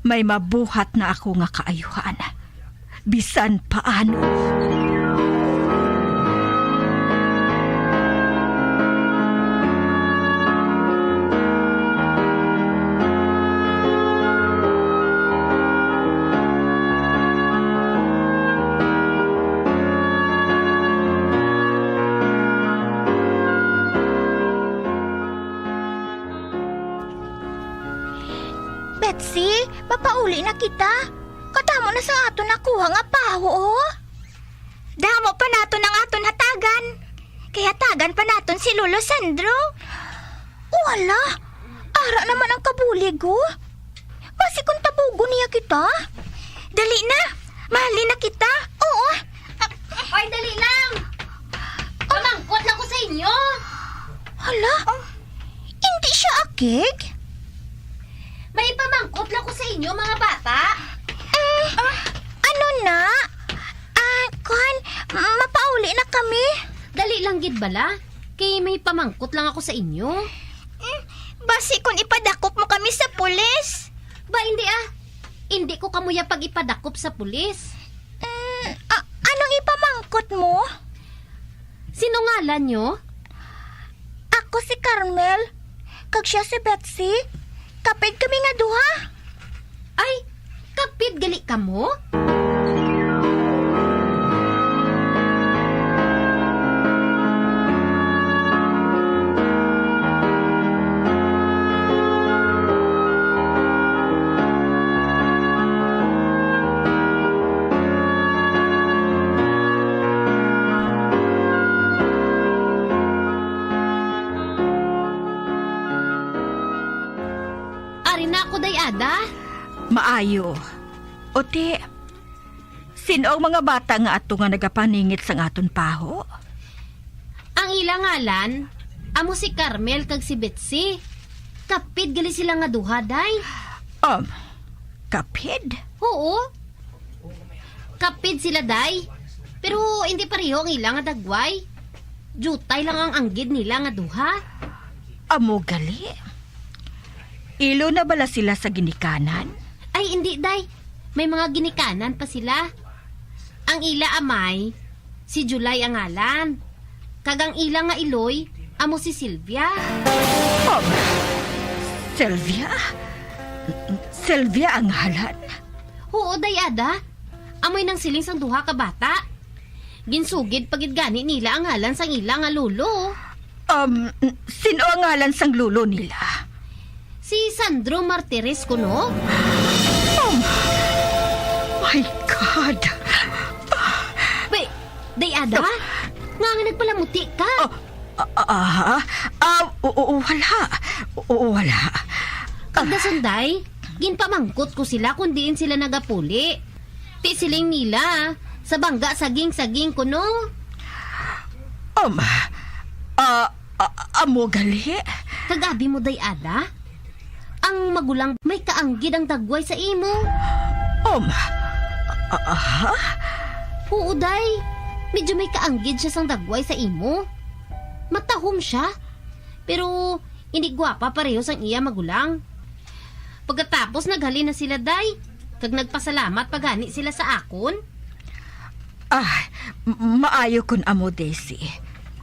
may mabuhat na ako nga kaayuhan, bisan paano. Betsy, mapauli na kita. Kadamo na sa aton nakuha nga paho, oh. Damo pa naton ang aton hatagan. Kay hatagan pa naton si Lolo Sandro. Oh, hala. Ara naman ang kabulig, oh. Basi kung tabugon niya kita. Dali na. Mahalin na kita. Oo. Oy, dali lang. Pamangkot lang ko sa inyo. Hala? Hindi siya akig? May pamangkot lang ko sa inyo, mga bata. Eh, ano na? Ah, kuan, mapauli na kami. Dali lang gid bala, kay may pamangkot lang ako sa inyo. Mm, basi kun ipadakop mo kami sa pulis? Ba, hindi ah. Hindi ko kamuya pag ipadakop sa pulis. Mm, a-, anong ipamangkot mo? Sino ngalan nyo? Ako si Carmel, kag siya si Betsy. Kapid kami nga duha. Ay, kapid gali kamo? Ari na ako, Day Ada. Maayo. O ti, sin-o ang mga bata nga ato nga nagapaningit sang aton paho? Ang ila ngalan, amo si Carmel kag si Betsy. Kapid gali sila nga duha, Day. Um, kapid? Oo. Kapid sila, Day. Pero hindi pareho ang ila nga dagway. Diutay lang ang anggid nila nga duha. Amo gali? Ilo na bala sila sa ginikanan? Ay, hindi, Day. May mga ginikanan pa sila. Ang ila amay, si July ang ngalan. Kag ang ila nga iloy, amo si Sylvia. Oh, Sylvia? Sylvia ang ngalan? Oo, Day Ada. Amoy nang siling sang duha ka bata. Ginsugid pa gid gani nila ang ngalan sang ila nga lolo. Um, sino ang ngalan sang lolo nila? Si Sandro Martires kuno. Oh my God! Wait, Day Ada? Nga nga nagpalamuti ka? Ah, ah, ah, ah, oo, oo, wala. Oo, wala. Kag dason, Day, ginpamangkot ko sila kung diin sila nagapuli. Ti siling nila, sa bangga saging-saging kuno. Um, ah, ah, amo gali? Kag abi mo, Day Ada? Ang magulang may kaanggid ang dagway sa imo. Um, ah, ah, ha? Oo, Day. Medyo may kaanggid siya sang dagway sa imo. Matahom siya. Pero hindi gwapa pareho sang iya magulang. Pagkatapos naghalin na sila, Day, kag nagpasalamat pa gani sila sa akon. Ah, m-, maayo kun amo, Daisy.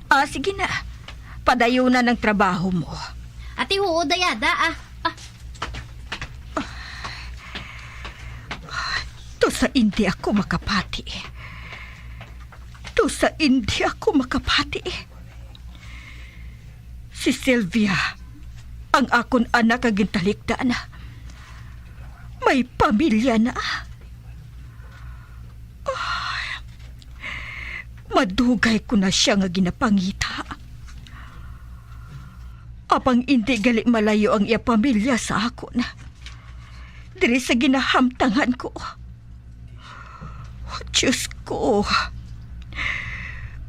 Ah, sige na. Padayon na ang trabaho mo. Ati, huo, Day Ada, ah. Ah. To sa indi ako makapati. To sa indi ako makapati. Si Sylvia, ang akon anak nga gintalikdan, may pamilya na. Ay, madugay ko na sia nga ginapangita. Apang indi gali malayo ang iya pamilya sa akon, diri sa ginahamtangan ko. Diyos ko,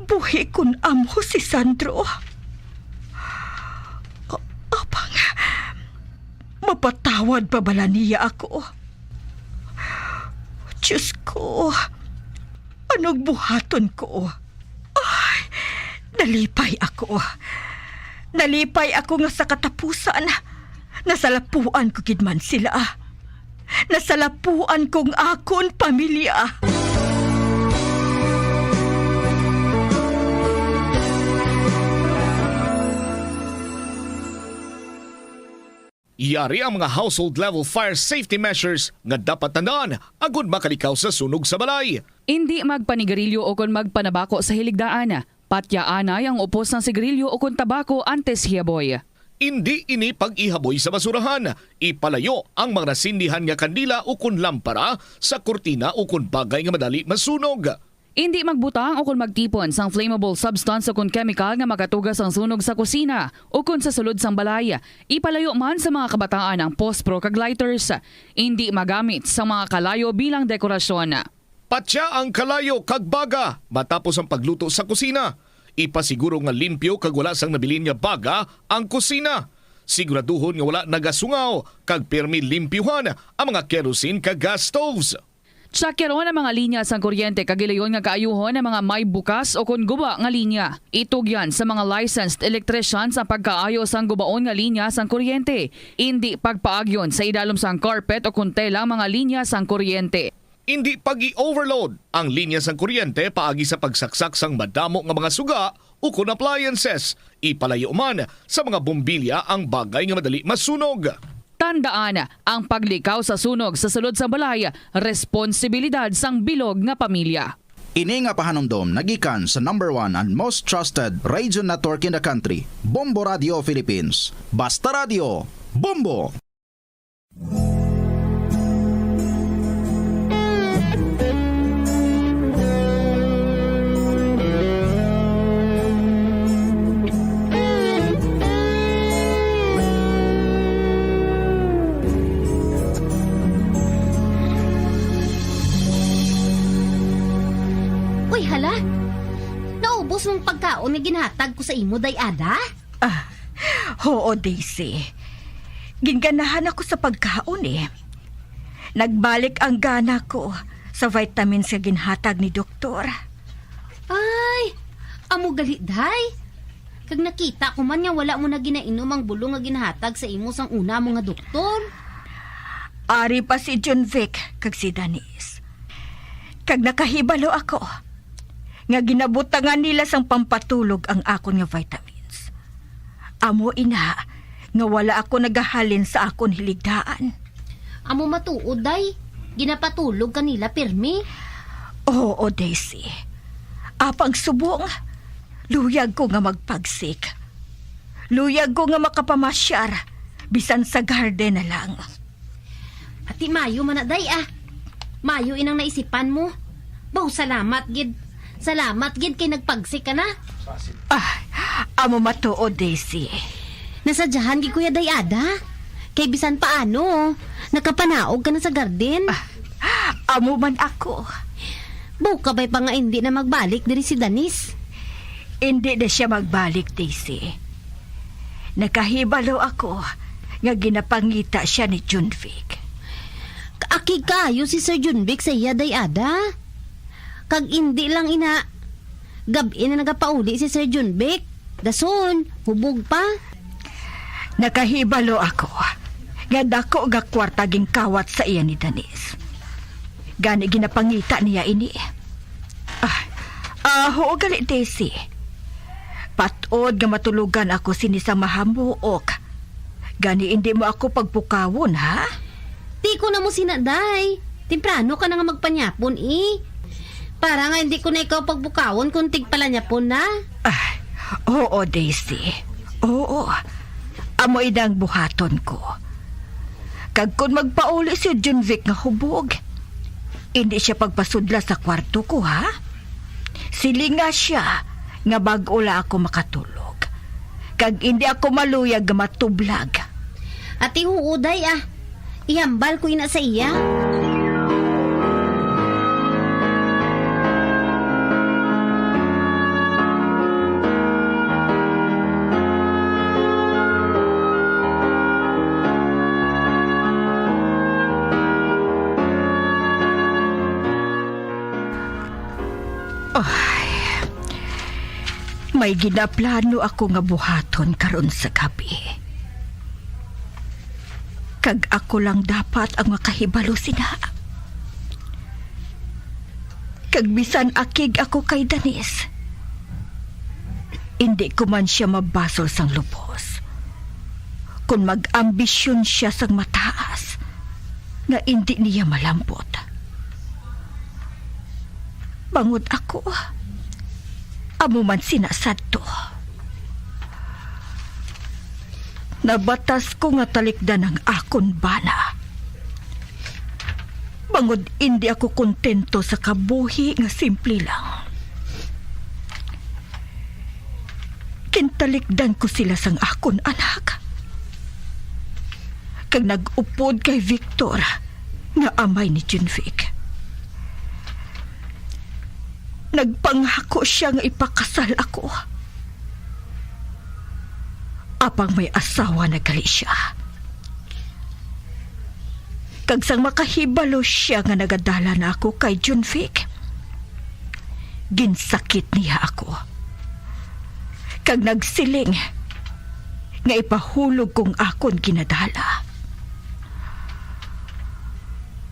buhi kun amo si Sandro. A-, apang mapatawad pa bala niya ako? Diyos ko, Anong buhaton ko? Ay, nalipay ako. Nalipay ako nga sa katapusan, nasalapuan ko gid man sila. Nasalapuan kong akon pamilya. Yari ang mga household-level fire safety measures nga dapat tandaan agud makalikaw sa sunog sa balay. Indi magpanigarilyo ukon magpanabako sa hiligdaan. Patyaanay ang upos sang sigarilyo ukon tabako antes hiyaboy. Indi ini pag-ihaboy sa basurahan. Ipalayo ang mga nasindihan nga kandila ukon lampara sa kurtina ukon bagay nga madali masunog. Indi magbutang ukon magtipon sang flammable substance ukon kemikal nga makatuga sang sunog sa kusina ukon sa sulod sang balay. Ipalayo man sa mga kabataan ang pospro kag lighters. Indi magamit sa mga kalayo bilang dekorasyon. Patya ang kalayo kag baga matapos ang pagluto sa kusina. Ipasiguro nga limpyo kag wala sang nabilin nga baga ang kusina. Siguraduhon nga wala nagasungaw kag pirmi limpyuhan ang mga kerosene kag gas stoves. Tsakyaron ang mga linya sang kuryente kag ilayon nga kaayuhon ang mga may bukas ukon guba nga linya. Itugyan sa mga licensed electricians ang pagkaayo sang gubaon nga linya sang kuryente. Indi pagpaagyon sa idalom sang carpet ukon tela ang mga linya sang kuryente. Indi pag-i-overload ang linya sang kuryente paagi sa pagsaksak sang madamo nga mga suga ukon appliances. Ipalayo man sa mga bombilya ang bagay nga madali masunog. Tandaan, ang paglikaw sa sunog sa sulod sang balay, responsibilidad sang bilog nga pamilya. Ini nga pahanumdom nagikan sa number one and most trusted radio network in the country, Bombo Radio Philippines. Basta Radio, Bombo! Uy, hala! Naubos mo ang pagkaon nga ginhatag ko sa imo, Day Ada? Ah, oo, Daisy. Ginganahan ako sa pagkaon, eh. Nagbalik ang gana ko sa vitamins nga ginhatag ni doktor. Ay, amo gali, Day. Kag nakita ko man nga wala mo na ginainom ang bulong nga ginhatag sa imo sang una mo nga doktor. Ari pa si Junvic kag si Danis. Kag nakahibalo ako nga ginabutangan nila sang pampatulog ang akon nga vitamins. Amo ina nga wala ako nagahalin sa akon hiligdaan. Amo matuod, Day. Ginapatulog ka nila pirmi? Oo, Daisy. Apang subong, luyag ko nga magpagsik. Luyag ko nga makapamasyar, bisan sa garden na lang. Ati, mayo man na, Day, ah. Mayo inang naisipan mo. Baw, salamat gid. Salamat gid kay nagpagsik ka na. Ah, amo matuod, Daisy. Nasadyahan gid ko ya, Day Ada. Kay bisan paano, nakapanaog ka na sa garden. Ah, amo man ako. Baw, kabay pa nga indi na magbalik diri si Danis. Indi na sia magbalik, Daisy. Nakahibalo ako nga ginapangita sia ni Junvic. Kaakig kaayo si Sir Junvic sa iya, Day Ada. Kag indi lang ina, gab-i na nagapauli si Sir Junvic. Dason, hubog pa. Nakahibalo ako nga dako nga kwarta ginkawat sa iya ni Danis. Gani ginapangita niya ini. Ah, ah, huo gali, Daisy. Patod nga matulogan ako sini sa mahamuok. Gani indi mo ako pagpukawon, ha? Ti ko na mo sina, Day. Temprano ka na nga magpanyapon, eh. Para nga hindi ko na ikaw pagbukawon kung tigpalanyapon na. Ah, oo, Daisy. Oo. Amo ina ang buhaton ko. Kag kon magpauli si Junvic nga hubog, hindi siya pagpasudla sa kwarto ko, ha? Silinga siya nga bag-o la ako makatulog. Kag hindi ako maluyag nga matublag. Ati, huo, Day, ah. Ihambal ko ina sa iya. May ginaplano ako nga buhaton karon sa gabi. Kag ako lang dapat ang makahibalo sina. Kag bisan akig ako kay Danis, indi ko man sia mabasol sang lubos. Kon mag-ambisyon sia sang mataas, nga indi niya malambot. Bangod ako, amo man sina sadto. Nabatas ko nga talikdan ang akon bana. Bangod indi ako kontento sa kabuhi nga simple lang. Gintalikdan ko sila sang akon anak. Kag nag-upod kay Victor nga amay ni Junvic. Nagpangako sia nga ipakasal ako. Apang may asawa na gali sia. Kag sang makahibalo sia nga nagadala na ako kay Junvic, ginsakit niya ako. Kag nagsiling nga ipahulog kong akon ginadala.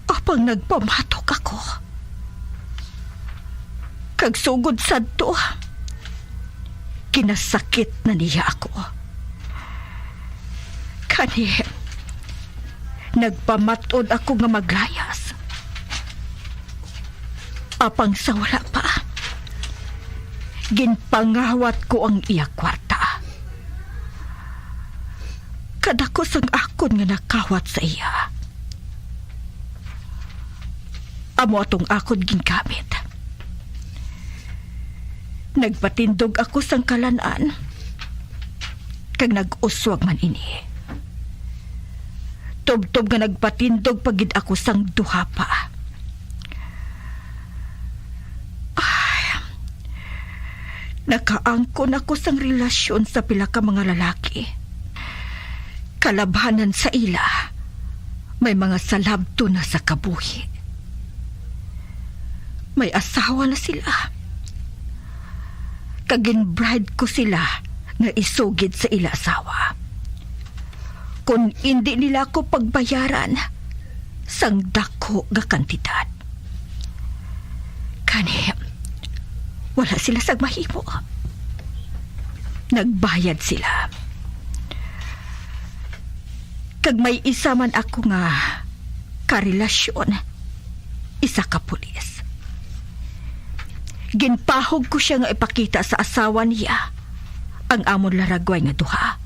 Apang nagpamatok ako. Kag sugod sadto, kinasakit na niya ako. Kani, nagpamat-od ako nga maglayas. Apang sa wala pa, ginpangawat ko ang iya kwarta. Kadako sang akon nga nakawat sa iya. Amo atong akon gingamit. Nagpatindog ako sang kalan-an, kag nag-uswag man ini. Tubtob nga nagpatindog pa gid ako sang duha pa. Ay, nakaangkon ako sang relasyon sa pila ka mga lalaki. Kalabhanan sa ila, may mga salabton na sa kabuhi. May asawa na sila. Kag gin-bribe ko sila nga isugid sa ila asawa, kon indi nila ako pagbayaran sang dako nga kantidad. Kani, wala sila sang mahimo. Nagbayad sila. Kag may isa man ako nga karelasyon, isa ka pulis. Ginpahog ko sia nga ipakita sa asawa niya ang amon laragway nga duha,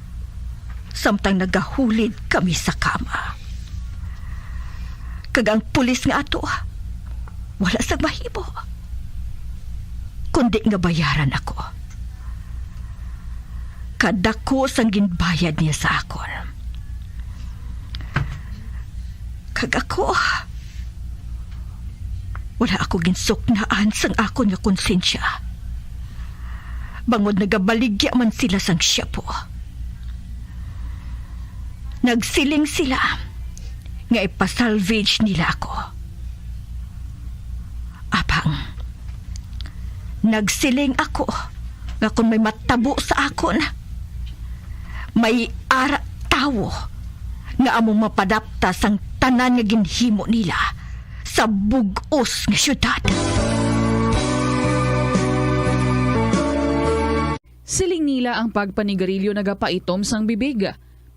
samtang nagahulid kami sa kama. Kag ang pulis nga ato, wala sang mahimo, kundi nga bayaran ako. Kadako sang ginbayad niya sa akon. Kag ako, wala ako ginsuknaan sang akon nga konsensya, bangod nagabaligya man sila sang syapo. Nagsiling sila nga ipasalvage nila ako. Apang, nagsiling ako nga kon may matabo sa akon, may ara tawo nga among mapadapta sang tanan nga ginhimo nila sa bug-os nga syudad. Siling nila ang pagpanigarilyo nagapaitom sang bibig.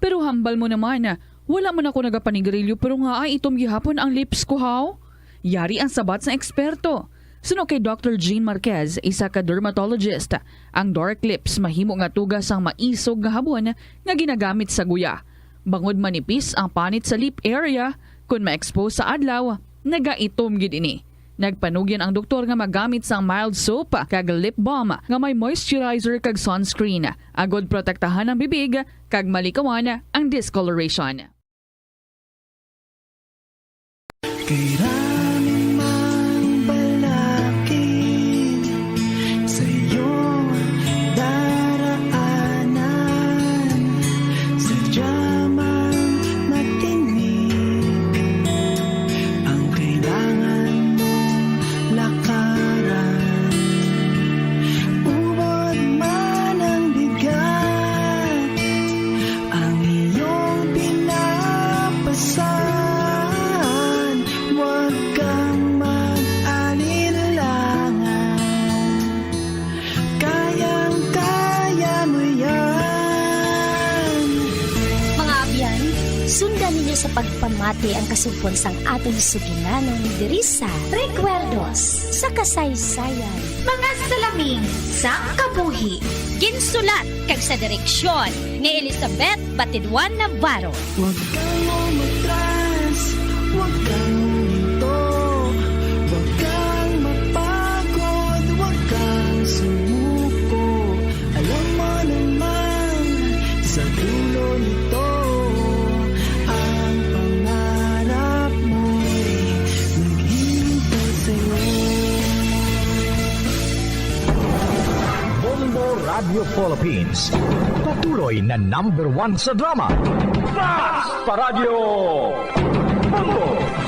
Pero hambal mo naman, wala man ako nagapanigarilyo pero nga ay itom gihapon ang lips ko, haw? Yari ang sabat sang eksperto. Suno kay Doctor Jean Marquez, isa ka dermatologist, ang dark lips mahimo nga tuga sang maisog nga habon nga ginagamit sa guya. Bangod manipis ang panit sa lip area, kon ma-expose sa adlaw, nagaitom gid ini. Nagpanugyan ang doktor nga magamit sang mild soap kag lip balm nga may moisturizer kag sunscreen, agod protektahan ang bibig kag malikawan ang discoloration. Kay rami mang balakid sa iyong daraanan, sadya mang matinik ang kailangan mong lakaran. Ubod man Sa pagpamati ang kasugpon sang aton sugilanon diri sa Recuerdos sa Kasaysayan. Mga salamin sang kabuhi. Ginsulat kag sa direksyon ni Elizabeth Batidwan Navarro. Huwag kang umatras, huwag kang huminto, huwag kang mapagod, huwag kang sumuko. Alam mo naman, sa dulo nito, ang pangarap mo'y naghihintay sa'yo. Bombo Radio Philippines, patuloy na number one sa drama. Basta Radyo Bombo!